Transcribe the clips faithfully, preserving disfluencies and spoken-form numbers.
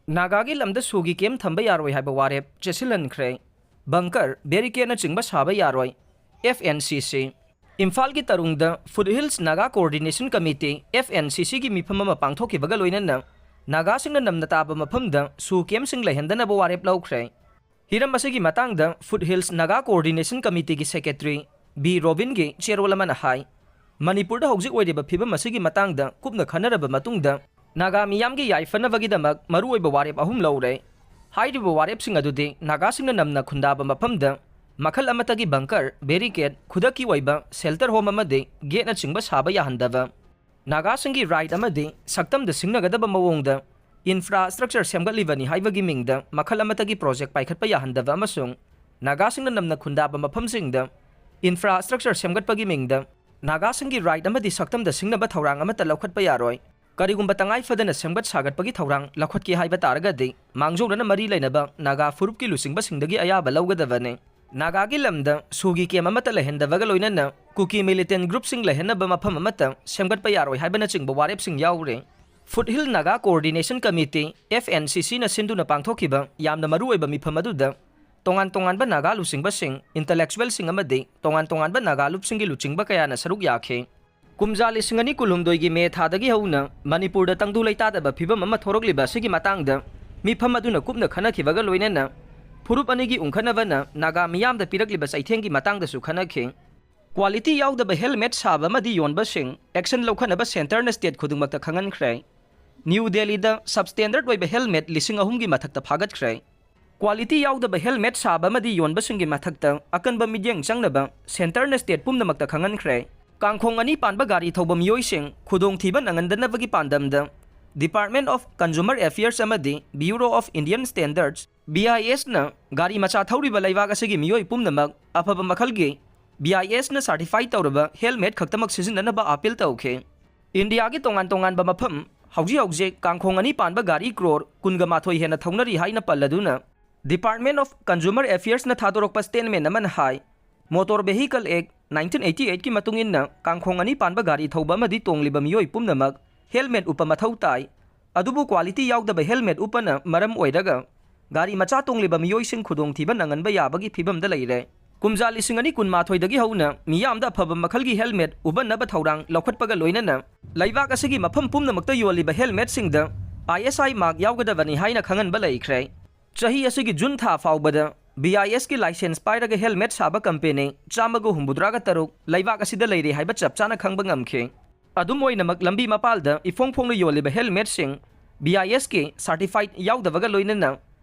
ꯅꯥꯒꯥꯒꯤ ꯂꯝꯗ ꯁꯨꯒꯤ ꯀꯦꯝ ꯊꯝꯕ ꯌꯥꯔꯣꯏ ꯍꯥꯏꯕ ꯋꯥꯔꯦꯞ ꯆꯦꯠꯁꯤꯜꯍꯟꯈ꯭ꯔꯦ꯫ ꯕꯪꯀꯔ, ꯕꯦꯔꯤꯀꯦꯠꯅꯆꯤꯡꯕ ꯁꯥꯕ ꯌꯥꯔꯣꯏ꯫ ꯑꯦꯐ ꯑꯦꯟ ꯁꯤ ꯁꯤ꯫ ꯏꯝꯐꯥꯜꯒꯤ ꯇꯔꯨꯡꯗ Foothills Naga Coordination Committee, F N C C ꯒꯤ ꯃꯤꯐꯝ ꯑꯃ ꯄꯥꯡꯊꯣꯛꯈꯤꯕꯒ ꯂꯣꯏꯅꯅ ꯅꯥꯒꯥꯁꯤꯡꯅ ꯅꯝꯅ ꯇꯥꯕ ꯃꯐꯝꯗ ꯁꯨ ꯀꯦꯝꯁꯤꯡ ꯂꯩꯍꯟꯗꯅꯕ ꯋꯥꯔꯦꯞ ꯂꯧꯈ꯭ꯔꯦ꯫ ꯍꯤꯔꯝ ꯑꯁꯤꯒꯤ ꯃꯇꯥꯡꯗ Foothills Naga Coordination Committeeꯒꯤ Secretary ꯕꯤ ꯔꯣꯕꯤꯟꯒꯤ ꯆꯦꯔꯣꯜ ꯑꯃꯅ ꯍꯥꯏ, ꯃꯅꯤꯄꯨꯔꯗ ꯍꯧꯖꯤꯛ ꯑꯣꯏꯔꯤꯕ ꯐꯤꯕꯝ ꯑꯁꯤꯒꯤ ꯃꯇꯥꯡꯗ ꯀꯨꯞꯅ ꯈꯟꯅꯔꯕ ꯃꯇꯨꯡꯗ ꯅꯥꯒꯥ ꯃꯤꯌꯥꯝꯒꯤ ꯌꯥꯏꯐꯅꯕꯒꯤꯗꯃꯛ ꯃꯔꯨꯑꯣꯏꯕ ꯋꯥꯔꯦꯞ ꯑꯍꯨꯝ ꯂꯧꯔꯦ꯫ ꯍꯥꯏꯔꯤꯕ ꯋꯥꯔꯦꯞꯁꯤꯡ ꯑꯗꯨꯗꯤ ꯅꯥꯒꯥꯁꯤꯡꯅ ꯅꯝꯅ ꯈꯨꯟꯗꯥꯕ ꯃꯐꯝꯗ ꯃꯈꯜ ꯑꯃꯠꯇꯒꯤ ꯕꯪꯀꯔ, ꯕꯦꯔꯤꯀꯦꯠ, ꯈꯨꯗꯛꯀꯤ ꯑꯣꯏꯕ ꯁꯦꯜꯇꯔ ꯍꯣꯝ ꯑꯃꯗꯤ ꯒꯦꯠꯅꯆꯤꯡꯕ ꯁꯥꯕ ꯌꯥꯍꯟꯗꯕ, ꯅꯥꯒꯥꯁꯤꯡꯒꯤ ꯔꯥꯏꯠ ꯑꯃꯗꯤ ꯁꯛꯇꯝꯗ ꯁꯤꯡꯅꯒꯗꯕ ꯃꯑꯣꯡꯗ ꯏꯟꯐ꯭ꯔꯥꯁ꯭ꯇ꯭ꯔꯛꯆꯔ ꯁꯦꯝꯒꯠꯂꯤꯕꯅꯤ ꯍꯥꯏꯕꯒꯤ ꯃꯤꯡꯗ ꯃꯈꯜ ꯑꯃꯠꯇꯒꯤ ꯄ꯭ꯔꯣꯖꯦꯛ ꯄꯥꯏꯈꯠꯄ ꯌꯥꯍꯟꯗꯕ ꯑꯃꯁꯨꯡ ꯅꯥꯒꯥꯁꯤꯡꯅ ꯅꯝꯅ ꯈꯨꯟꯗꯥꯕ ꯃꯐꯝꯁꯤꯡꯗ ꯏꯟꯐ꯭ꯔꯥꯁ꯭ꯇ꯭ꯔꯛꯆꯔ ꯁꯦꯝꯒꯠꯄꯒꯤ ꯃꯤꯡꯗ ꯅꯥꯒꯥꯁꯤꯡꯒꯤ ꯔꯥꯏꯠ ꯑꯃꯗꯤ ꯁꯛꯇꯝꯗ ꯁꯤꯡꯅꯕ ꯊꯧꯔꯥꯡ ꯑꯃꯠꯇ ꯂꯧꯈꯠꯄ ꯌꯥꯔꯣꯏ꯫ ꯀꯔꯤꯒꯨꯝꯕ ꯇꯉꯥꯏ ꯐꯗꯅ ꯁꯦꯝꯒꯠ ꯁꯥꯒꯠꯄꯒꯤ ꯊꯧꯔꯥꯡ ꯂꯧꯈꯠꯀꯦ ꯍꯥꯏꯕ ꯇꯥꯔꯒꯗꯤ, ꯃꯥꯡꯖꯧꯅꯅ ꯃꯔꯤ ꯂꯩꯅꯕ ꯅꯥꯒꯥ ꯐꯨꯔꯨꯞꯀꯤ ꯂꯨꯆꯤꯡꯕꯁꯤꯡꯗꯒꯤ ꯑꯌꯥꯕ ꯂꯧꯒꯗꯕꯅꯤ꯫ ꯅꯥꯒꯥꯒꯤ ꯂꯝꯗ ꯁꯨꯒꯤ ꯀꯦꯝ ꯑꯃꯠꯇ ꯂꯩꯍꯟꯗꯕꯒ ꯂꯣꯏꯅꯅ ꯀꯨꯀꯤ ꯃꯤꯂꯤꯇꯦꯟ ꯒ꯭ꯔꯨꯞꯁꯤꯡ ꯂꯩꯍꯟꯅꯕ ꯃꯐꯝ ꯑꯃꯠꯇ ꯁꯦꯝꯒꯠꯄ ꯌꯥꯔꯣꯏ ꯍꯥꯏꯕꯅꯆꯤꯡꯕ ꯋꯥꯔꯦꯞꯁꯤꯡ ꯌꯥꯎꯔꯤ꯫ Foothill Naga Coordination Committee, F N C Cꯅ ꯁꯤꯟꯗꯨꯅ ꯄꯥꯡꯊꯣꯛꯈꯤꯕ ꯌꯥꯝꯅ ꯃꯔꯨꯑꯣꯏꯕ ꯃꯤꯐꯝ ꯑꯗꯨꯗ ꯇꯣꯉꯥꯟ ꯇꯣꯉꯥꯟꯕ ꯅꯥꯒꯥ ꯂꯨꯆꯤꯡꯕꯁꯤꯡ, ꯏꯟꯇꯂꯦꯛꯆꯨꯋꯦꯜꯁꯤꯡ ꯑꯃꯗꯤ ꯇꯣꯉꯥꯟ ꯇꯣꯉꯥꯟꯕ ꯅꯥꯒꯥ ꯂꯨꯞꯁꯤꯡꯒꯤ ꯂꯨꯆꯤꯡꯕ ꯀꯌꯥꯅ ꯁꯔꯨꯛ ꯌꯥꯈꯤ꯫ ꯀꯨꯝꯖꯥ ꯂꯤꯁꯤꯡ ꯑꯅꯤ ꯀꯨꯟꯍꯨꯝꯗꯣꯏꯒꯤ ꯃꯦ ꯊꯥꯗꯒꯤ ꯍꯧꯅ ꯃꯅꯤꯄꯨꯔꯗ ꯇꯪꯗꯨ ꯂꯩꯇꯥꯗꯕ ꯐꯤꯕꯝ ꯑꯃ ꯊꯣꯔꯛꯂꯤꯕ ꯑꯁꯤꯒꯤ ꯃꯇꯥꯡꯗ ꯃꯤꯐꯝ ꯑꯗꯨꯅ ꯀꯨꯞꯅ ꯈꯟꯅꯈꯤꯕꯒ ꯂꯣꯏꯅꯅ ꯐꯨꯔꯨꯞ ꯑꯅꯤꯒꯤ ꯎꯪꯈꯠꯅꯕꯅ ꯅꯥꯒꯥ ꯃꯤꯌꯥꯝꯗ ꯄꯤꯔꯛꯂꯤꯕ ꯆꯩꯊꯦꯡꯒꯤ ꯃꯇꯥꯡꯗꯁꯨ ꯈꯟꯅꯈꯤ꯫ ꯀ꯭ꯋꯥꯂꯤꯇꯤ ꯌꯥꯎꯗꯕ ꯍꯦꯜꯃꯦꯠ ꯁꯥꯕ ꯑꯃꯗꯤ ꯌꯣꯟꯕꯁꯤꯡ ꯑꯦꯛꯁꯟ ꯂꯧꯈꯠꯅꯕ ꯁꯦꯟꯇꯔꯅ ꯁ꯭ꯇꯦꯠ ꯈꯨꯗꯤꯡꯃꯛꯇ ꯈꯪꯍꯟꯈ꯭ꯔꯦ꯫ ꯅ꯭ꯌꯨ ꯗꯦꯜꯂꯤꯗ ꯁꯕꯁ꯭ꯇꯦꯟꯗꯔꯗ ꯑꯣꯏꯕ ꯍꯦꯜꯃꯦꯠ ꯂꯤꯁꯤꯡ ꯑꯍꯨꯝꯒꯤ ꯃꯊꯛꯇ ꯐꯥꯒꯠꯈ꯭ꯔꯦ꯫ ꯀ꯭ꯋꯥꯂꯤꯇꯤ ꯌꯥꯎꯗꯕ ꯍꯦꯜꯃꯦꯠ ꯁꯥꯕ ꯑꯃꯗꯤ ꯌꯣꯟꯕꯁꯤꯡꯒꯤ ꯃꯊꯛꯇ ꯑꯀꯟꯕ ꯃꯤꯠꯌꯦꯡ ꯆꯪꯅꯕ ꯁꯦꯟꯇꯔꯅ ꯁ꯭ꯇꯦꯠ ꯄꯨꯝꯅꯃꯛꯇ ꯈꯪꯍꯟꯈ꯭ꯔꯦ꯫ ꯀꯥꯡꯈꯣꯡ ꯑꯅꯤ ꯄꯥꯟꯕ ꯒꯥꯔꯤ ꯊꯧꯕ ꯃꯤꯑꯣꯏꯁꯤꯡ ꯈꯨꯗꯣꯡꯊꯤꯕ ꯅꯪꯍꯟꯗꯅꯕꯒꯤ ꯄꯥꯟꯗꯝꯗ Department of Consumer Affairs ꯑꯃꯗꯤ Bureau of Indian Standards, B I S ꯅ ꯒꯥꯔꯤ ꯃꯆꯥ ꯊꯧꯔꯤꯕ ꯂꯩꯕꯥꯛ ꯑꯁꯤꯒꯤ ꯃꯤꯑꯣꯏ ꯄꯨꯝꯅꯃꯛ ꯑꯐꯕ ꯃꯈꯜꯒꯤ B I S ꯅ ꯁꯥꯔꯇꯤꯐꯥꯏ ꯇꯧꯔꯕ ꯍꯦꯜꯃꯦꯠ ꯈꯛꯇꯃꯛ ꯁꯤꯖꯤꯟꯅꯅꯕ ꯑꯥꯄꯤꯜ ꯇꯧꯈꯤ꯫ ꯏꯟꯗꯤꯌꯥꯒꯤ ꯇꯣꯉꯥꯟ ꯇꯣꯉꯥꯟꯕ ꯃꯐꯝ ꯍꯧꯖꯤꯛ ꯍꯧꯖꯤꯛ ꯀꯥꯡꯈꯣꯡ ꯑꯅꯤ ꯄꯥꯟꯕ ꯒꯥꯔꯤ ꯀ꯭ꯔꯣꯔ ꯀꯨꯟꯒ ꯃꯥꯊꯣꯏ ꯍꯦꯟꯅ ꯊꯧꯅꯔꯤ ꯍꯥꯏꯅ ꯄꯜꯂꯗꯨꯅ, Department of Consumer Affairs ꯅ ꯊꯥꯗꯣꯔꯛꯄ ꯁ꯭ꯇꯦꯠꯃꯦꯟ ꯑꯃꯅ ꯍꯥꯏ, Motor Vehicle Act nineteen eighty eight ꯀꯤ ꯃꯇꯨꯡ ꯏꯟꯅ ꯀꯥꯡꯈꯣꯡ ꯑꯅꯤ ꯄꯥꯟꯕ ꯒꯥꯔꯤ ꯊꯧꯕ ꯑꯃꯗꯤ ꯇꯣꯡꯂꯤꯕ ꯃꯤꯑꯣꯏ ꯄꯨꯝꯅꯃꯛ ꯍꯦꯜꯃꯦꯠ ꯎꯞꯄ ꯃꯊꯧ ꯇꯥꯏ꯫ ꯑꯗꯨꯕꯨ quality ꯌꯥꯎꯗꯕ helmet ꯎꯞꯄꯅ ꯃꯔꯝ ꯑꯣꯏꯔꯒ ꯒꯥꯔꯤ ꯃꯆꯥ ꯇꯣꯡꯂꯤꯕ ꯃꯤꯑꯣꯏꯁꯤꯡ ꯈꯨꯗꯣꯡꯊꯤꯕ ꯅꯪꯍꯟꯕ ꯌꯥꯕꯒꯤ ꯐꯤꯕꯝꯗ ꯂꯩꯔꯦ꯫ ꯀꯨꯝꯖꯥ ꯂꯤꯁꯤꯡ ꯑꯅꯤ ꯀꯨꯟꯃꯥꯊꯣꯏꯗꯒꯤ ꯍꯧꯅ ꯃꯤꯌꯥꯝꯗ ꯑꯐꯕ ꯃꯈꯜꯒꯤ helmet ꯎꯕꯟꯅꯕ ꯊꯧꯔꯥꯡ ꯂꯧꯈꯠꯄꯒ ꯂꯣꯏꯅꯅ ꯂꯩꯕꯥꯛ ꯑꯁꯤꯒꯤ ꯃꯐꯝ ꯄꯨꯝꯅꯃꯛꯇ ꯌꯣꯜꯂꯤꯕ helmetꯁꯤꯡꯗ I S I mark ꯌꯥꯎꯒꯗꯕꯅꯤ ꯍꯥꯏꯅ ꯈꯪꯍꯟꯕ ꯂꯩꯈ꯭ꯔꯦ꯫ ꯆꯍꯤ ꯑꯁꯤꯒꯤ ꯖꯨꯟ ꯊꯥ ꯐꯥꯎꯕꯗ B I S ꯀꯤ license ꯄꯥꯏꯔꯒ helmet ꯁꯥꯕ company ꯆꯥꯝꯃꯒ ꯍꯨꯝꯐꯨꯇꯔꯥꯒ ꯇꯔꯨꯛ ꯂꯩꯕꯥꯛ ꯑꯁꯤꯗ ꯂꯩꯔꯦ ꯍꯥꯏꯕ ꯆꯞ ꯆꯥꯅ ꯈꯪꯕ ꯉꯝꯈꯤ꯫ ꯑꯗꯨꯝ ꯑꯣꯏꯅꯃꯛ, ꯂꯝꯕꯤ ꯃꯄꯥꯜꯗ ꯏꯐꯣꯡ ꯐꯣꯡꯅ ꯌꯣꯜꯂꯤꯕ helmetꯁꯤꯡ B I S ꯀꯤ certified ꯌꯥꯎꯗꯕꯒ ꯂꯣꯏꯅꯅ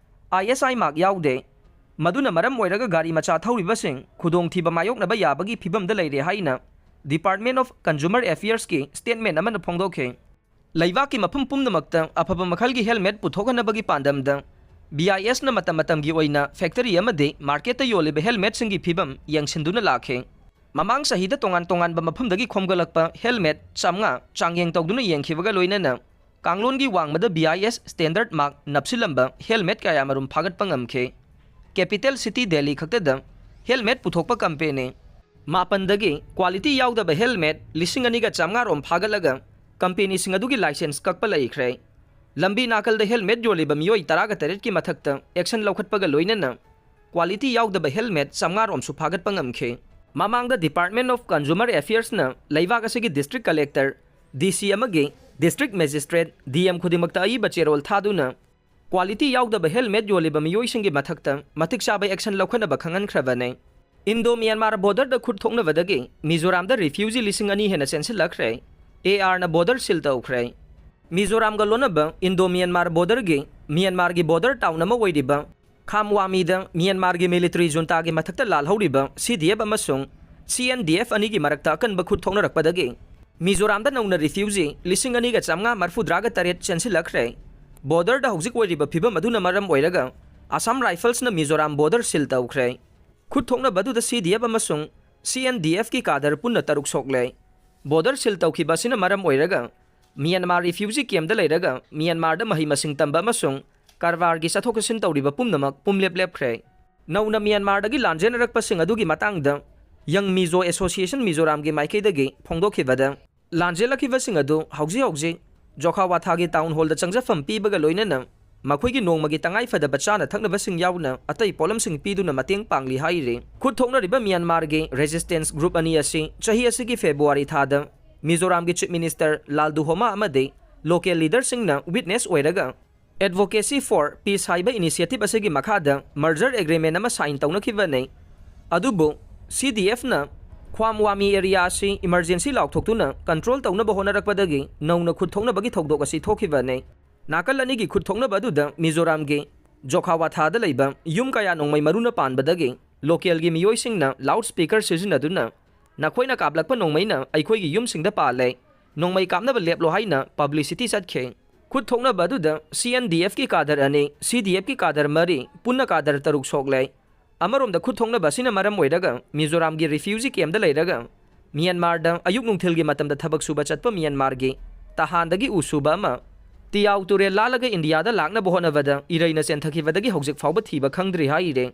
I S I mark ꯌꯥꯎꯗꯦ꯫ ꯃꯗꯨꯅ ꯃꯔꯝ ꯑꯣꯏꯔꯒ ꯒꯥꯔꯤ ꯃꯆꯥ ꯊꯧꯔꯤꯕꯁꯤꯡ ꯈꯨꯗꯣꯡꯊꯤꯕ ꯃꯥꯌꯣꯛꯅꯕ ꯌꯥꯕꯒꯤ ꯐꯤꯕꯝꯗ ꯂꯩꯔꯦ ꯍꯥꯏꯅ Department of Consumer Affairsꯀꯤ statement ꯑꯃꯅ ꯐꯣꯡꯗꯣꯛꯈꯤ꯫ ꯂꯩꯕꯥꯛꯀꯤ ꯃꯐꯝ ꯄꯨꯝꯅꯃꯛꯇ ꯑꯐꯕ ꯃꯈꯜꯒꯤ helmet ꯄꯨꯊꯣꯛꯍꯟꯅꯕꯒꯤ ꯄꯥꯟꯗꯝꯗ B I Sꯅ ꯃꯇꯝ ꯃꯇꯝꯒꯤ ꯑꯣꯏꯅ factory ꯑꯃꯗꯤ marketꯇ ꯌꯣꯜꯂꯤꯕ helmetꯁꯤꯡꯒꯤ ꯐꯤꯕꯝ ꯌꯦꯡꯁꯤꯟꯗꯨꯅ ꯂꯥꯛꯈꯤ꯫ ꯃꯃꯥꯡ ꯆꯍꯤꯗ ꯇꯣꯉꯥꯟ ꯇꯣꯉꯥꯟꯕ ꯃꯐꯝꯗꯒꯤ ꯈꯣꯝꯒꯠꯂꯛꯄ helmet ꯆꯥꯝꯃꯉꯥ ꯆꯥꯡꯌꯦꯡ ꯇꯧꯗꯨꯅ ꯌꯦꯡꯈꯤꯕꯒ ꯂꯣꯏꯅꯅ ꯀꯥꯡꯂꯣꯟꯒꯤ ꯋꯥꯡꯃꯗ B I S standard mark ꯅꯞꯁꯤꯜꯂꯝꯕ helmet ꯀꯌꯥꯃꯔꯨꯝ ꯐꯥꯒꯠꯄ ꯉꯝꯈꯤ꯫ Capital city Delhi ꯈꯛꯇꯗ helmet ꯄꯨꯊꯣꯛꯄ company ꯃꯥꯄꯟꯗꯒꯤ quality ꯌꯥꯎꯗꯕ helmet ꯂꯤꯁꯤꯡ ꯑꯅꯤꯒ ꯆꯥꯝꯃꯉꯥ ꯔꯣꯝ ꯐꯥꯒꯠꯂꯒ companyꯁꯤꯡ ꯑꯗꯨꯒꯤ license ꯀꯛꯄ ꯂꯩꯈ꯭ꯔꯦ꯫ ꯂꯝꯕꯤ ꯅꯥꯀꯜꯗ helmet ꯌꯣꯜꯂꯤꯕ ꯃꯤꯑꯣꯏ ꯇꯔꯥꯒ ꯇꯔꯦꯠꯀꯤ ꯃꯊꯛꯇ action ꯂꯧꯈꯠꯄꯒ ꯂꯣꯏꯅꯅ quality ꯌꯥꯎꯗꯕ helmet ꯆꯥꯝꯃꯉꯥ ꯔꯣꯝꯁꯨ ꯐꯥꯒꯠꯄ ꯉꯝꯈꯤ꯫ ꯃꯃꯥꯡꯗ Department of Consumer Affairsꯅ ꯂꯩꯕꯥꯛ ꯑꯁꯤꯒꯤ district collector, D C ꯑꯃꯒꯤ district magistrate, D M ꯈꯨꯗꯤꯡꯃꯛꯇ ꯑꯏꯕ ꯆꯦꯔꯣꯜ ꯊꯥꯗꯨꯅ quality ꯌꯥꯎꯗꯕ helmet ꯌꯣꯜꯂꯤꯕ ꯃꯤꯑꯣꯏꯁꯤꯡꯒꯤ ꯃꯊꯛꯇ ꯃꯇꯤꯛ ꯆꯥꯕ action ꯂꯧꯈꯠꯅꯕ ꯈꯪꯍꯟꯈ꯭ꯔꯕꯅꯤ꯫ Indo Myanmar borderꯗ ꯈꯨꯠ ꯊꯣꯛꯅꯕꯗꯒꯤ ꯃꯤꯖꯣꯔꯥꯝꯗ refugee ꯂꯤꯁꯤꯡ ꯑꯅꯤ ꯍꯦꯟꯅ ꯆꯦꯟꯁꯤꯜꯂꯛꯈ꯭ꯔꯦ꯫ ARꯅ border seal ꯇꯧꯈ꯭ꯔꯦ꯫ ꯃꯤꯖꯣꯔꯥꯝꯒ ꯂꯣꯟꯅꯕ Indo Myanmar borderꯒꯤ ꯃ꯭ꯌꯥꯟꯃꯥꯔꯒꯤ border town ꯑꯃ ꯑꯣꯏꯔꯤꯕ ꯈꯥꯝꯋꯥꯃꯤꯗ ꯃ꯭ꯌꯥꯟꯃꯥꯔꯒꯤ military juntaꯒꯤ ꯃꯊꯛꯇ ꯂꯥꯜꯍꯧꯔꯤꯕ C D F ꯑꯃꯁꯨꯡ C N D F ꯑꯅꯤꯒꯤ ꯃꯔꯛꯇ ꯑꯀꯟꯕ ꯈꯨꯠ ꯊꯣꯛꯅꯔꯛꯄꯗꯒꯤ ꯃꯤꯖꯣꯔꯥꯝꯗ ꯅꯧꯅ refugee ꯂꯤꯁꯤꯡ ꯑꯅꯤꯒ ꯆꯥꯝꯃꯉꯥ ꯃꯔꯤꯐꯨꯇꯔꯥꯒ ꯇꯔꯦꯠ ꯆꯦꯟꯁꯤꯜꯂꯛꯈ꯭ꯔꯦ꯫ Borderꯗ ꯍꯧꯖꯤꯛ ꯑꯣꯏꯔꯤꯕ ꯐꯤꯕꯝ ꯑꯗꯨꯅ ꯃꯔꯝ ꯑꯣꯏꯔꯒ Assam Riflesꯅ ꯃꯤꯖꯣꯔꯥꯝ border seal ꯇꯧꯈ꯭ꯔꯦ꯫ ꯈꯨꯠ ꯊꯣꯛꯅꯕ ꯑꯗꯨꯗ C D F ꯑꯃꯁꯨꯡ C N D Fꯀꯤ cadre ꯄꯨꯟꯅ ꯇꯔꯨꯛ ꯁꯣꯛꯂꯦ꯫ Border seal ꯇꯧꯈꯤꯕ ꯑꯁꯤꯅ ꯃꯔꯝ ꯑꯣꯏꯔꯒ ꯃ꯭ꯌꯥꯟꯃꯥꯔ refugee campꯗ ꯂꯩꯔꯒ ꯃ꯭ꯌꯥꯟꯃꯥꯔꯗ ꯃꯍꯩ ꯃꯁꯤꯡ ꯇꯝꯕ ꯑꯃꯁꯨꯡ ꯀꯔꯕꯥꯔꯒꯤ ꯆꯠꯊꯣꯛ ꯆꯠꯁꯤꯟ ꯇꯧꯔꯤꯕ ꯄꯨꯝꯅꯃꯛ ꯄꯨꯝꯂꯦꯞ ꯂꯦꯞꯈ꯭ꯔꯦ꯫ ꯅꯧꯅ ꯃ꯭ꯌꯥꯟꯃꯥꯔꯗꯒꯤ ꯂꯥꯟꯖꯦꯟꯅꯔꯛꯄꯁꯤꯡ ꯑꯗꯨꯒꯤ ꯃꯇꯥꯡꯗ Young Mizo Association ꯃꯤꯖꯣꯔꯥꯝꯒꯤ ꯃꯥꯏꯀꯩꯗꯒꯤ ꯐꯣꯡꯗꯣꯛꯈꯤꯕꯗ, ꯂꯥꯟꯖꯦꯜꯂꯛꯈꯤꯕꯁꯤꯡ ꯑꯗꯨ ꯍꯧꯖꯤꯛ ꯍꯧꯖꯤꯛ ꯖꯣꯈꯥꯋꯥꯊꯥꯒꯤ ꯇꯥꯎꯟ ꯍꯣꯜꯗ ꯆꯪꯖꯐꯝ ꯄꯤꯕꯒ ꯂꯣꯏꯅꯅ ꯃꯈꯣꯏꯒꯤ ꯅꯣꯡꯃꯒꯤ ꯇꯉꯥꯏ ꯐꯗꯕ ꯆꯥꯅ ꯊꯛꯅꯕꯁꯤꯡ ꯌꯥꯎꯅ ꯑꯇꯩ ꯄꯣꯠꯂꯝꯁꯤꯡ ꯄꯤꯗꯨꯅ ꯃꯇꯦꯡ ꯄꯥꯡꯂꯤ ꯍꯥꯏꯔꯤ꯫ ꯈꯨꯠ ꯊꯣꯛꯅꯔꯤꯕ ꯃ꯭ꯌꯥꯟꯃꯥꯔꯒꯤ ꯔꯦꯖꯤꯁꯇꯦꯟꯁ ꯒ꯭ꯔꯨꯞ ꯑꯅꯤ ꯑꯁꯤ ꯆꯍꯤ ꯑꯁꯤꯒꯤ ꯐꯦꯕ꯭ꯔꯨꯋꯥꯔꯤ ꯊꯥꯗ ꯃꯤꯖꯣꯔꯥꯝꯒꯤ ꯆꯤꯐ ꯃꯤꯅꯤꯁꯇꯔ ꯂꯥꯜ ꯗꯨꯍꯣꯃꯥ ꯑꯃꯗꯤ ꯂꯣꯀꯦꯜ ꯂꯤꯗꯔꯁꯤꯡꯅ ꯋꯤꯠꯅꯦꯁ ꯑꯣꯏꯔꯒ Advocacy for Peace ꯍꯥꯏꯕ ꯏꯅꯤꯁꯤꯌꯦꯇꯤꯚ ꯑꯁꯤꯒꯤ ꯃꯈꯥꯗ ꯃꯔꯖꯔ ꯑꯦꯒ꯭ꯔꯤꯃꯦꯟ ꯑꯃ ꯁꯥꯏꯟ ꯇꯧꯅꯈꯤꯕꯅꯤ꯫ ꯑꯗꯨꯕꯨ ꯁꯤ ꯗꯤ ꯑꯦꯐꯅ ꯈ꯭ꯋꯥꯝ ꯋꯥꯃꯤ ꯑꯦꯔꯤꯌꯥ ꯑꯁꯤ ꯏꯃꯔꯖꯦꯟꯁꯤ ꯂꯥꯎꯊꯣꯛꯇꯨꯅ ꯀꯟꯇ꯭ꯔꯣꯜ ꯇꯧꯅꯕ ꯍꯣꯠꯅꯔꯛꯄꯗꯒꯤ ꯅꯧꯅ ꯈꯨꯠ ꯊꯣꯛꯅꯕꯒꯤ ꯊꯧꯗꯣꯛ ꯑꯁꯤ ꯊꯣꯛꯈꯤꯕꯅꯤ꯫ ꯅꯥꯀꯜ ꯑꯅꯤꯒꯤ ꯈꯨꯠ ꯊꯣꯛꯅꯕ ꯑꯗꯨꯗ ꯃꯤꯖꯣꯔꯥꯝꯒꯤ ꯖꯣꯈꯥꯋꯥꯊꯥꯗ ꯂꯩꯕ ꯌꯨꯝ ꯀꯌꯥ ꯅꯣꯡꯃꯩ ꯃꯔꯨꯅ ꯄꯥꯟꯕꯗꯒꯤ ꯂꯣꯀꯦꯜꯒꯤ ꯃꯤꯑꯣꯏꯁꯤꯡꯅ ꯂꯥꯎꯗ ꯁ꯭ꯄꯤꯀꯔ ꯁꯤꯖꯤꯟꯅꯗꯨꯅ "ꯅꯈꯣꯏꯅ ꯀꯥꯞꯂꯛꯄ ꯅꯣꯡꯃꯩꯅ ꯑꯩꯈꯣꯏꯒꯤ ꯌꯨꯝꯁꯤꯡꯗ ꯄꯥꯜꯂꯦ, ꯅꯣꯡꯃꯩ ꯀꯥꯞꯅꯕ ꯂꯦꯞꯂꯣ" ꯍꯥꯏꯅ ꯄꯕ꯭ꯂꯤꯁꯤꯇꯤ ꯆꯠꯈꯤ꯫ ꯈꯨꯠ ꯊꯣꯛꯅꯕ ꯑꯗꯨꯗ ꯁꯤ ꯑꯦꯟ ꯗꯤ ꯑꯦꯐꯀꯤ ꯀꯥꯗꯔ ꯑꯅꯤ, ꯁꯤ ꯗꯤ ꯑꯦꯐꯀꯤ ꯀꯥꯗꯔ ꯃꯔꯤ, ꯄꯨꯟꯅ ꯀꯥꯗꯔ ꯇꯔꯨꯛ ꯁꯣꯛꯂꯦ꯫ ꯑꯃꯔꯣꯝꯗ ꯈꯨꯠ ꯊꯣꯛꯅꯕ ꯑꯁꯤꯅ ꯃꯔꯝ ꯑꯣꯏꯔꯒ ꯃꯤꯖꯣꯔꯥꯝꯒꯤ ꯔꯤꯐ꯭ꯌꯨꯖꯤ ꯀꯦꯝꯗ ꯂꯩꯔꯒ ꯃ꯭ꯌꯥꯟꯃꯥꯔꯗ ꯑꯌꯨꯛ ꯅꯨꯡꯊꯤꯜꯒꯤ ꯃꯇꯝꯗ ꯊꯕꯛ ꯁꯨꯕ ꯆꯠꯄ ꯃ꯭ꯌꯥꯟꯃꯥꯔꯒꯤ ꯇꯍꯥꯟꯗꯒꯤ ꯎ ꯁꯨꯕ ꯑꯃ ꯇꯤꯌꯥꯎ ꯇꯨꯔꯦꯜ ꯂꯥꯜꯂꯒ ꯏꯟꯗꯤꯌꯥꯗ ꯂꯥꯛꯅꯕ ꯍꯣꯠꯅꯕꯗ ꯏꯔꯩꯅ ꯆꯦꯟꯊꯈꯤꯕꯗꯒꯤ ꯍꯧꯖꯤꯛ ꯐꯥꯎꯕ ꯊꯤꯕ ꯈꯪꯗ꯭ꯔꯤ ꯍꯥꯏꯔꯦ꯫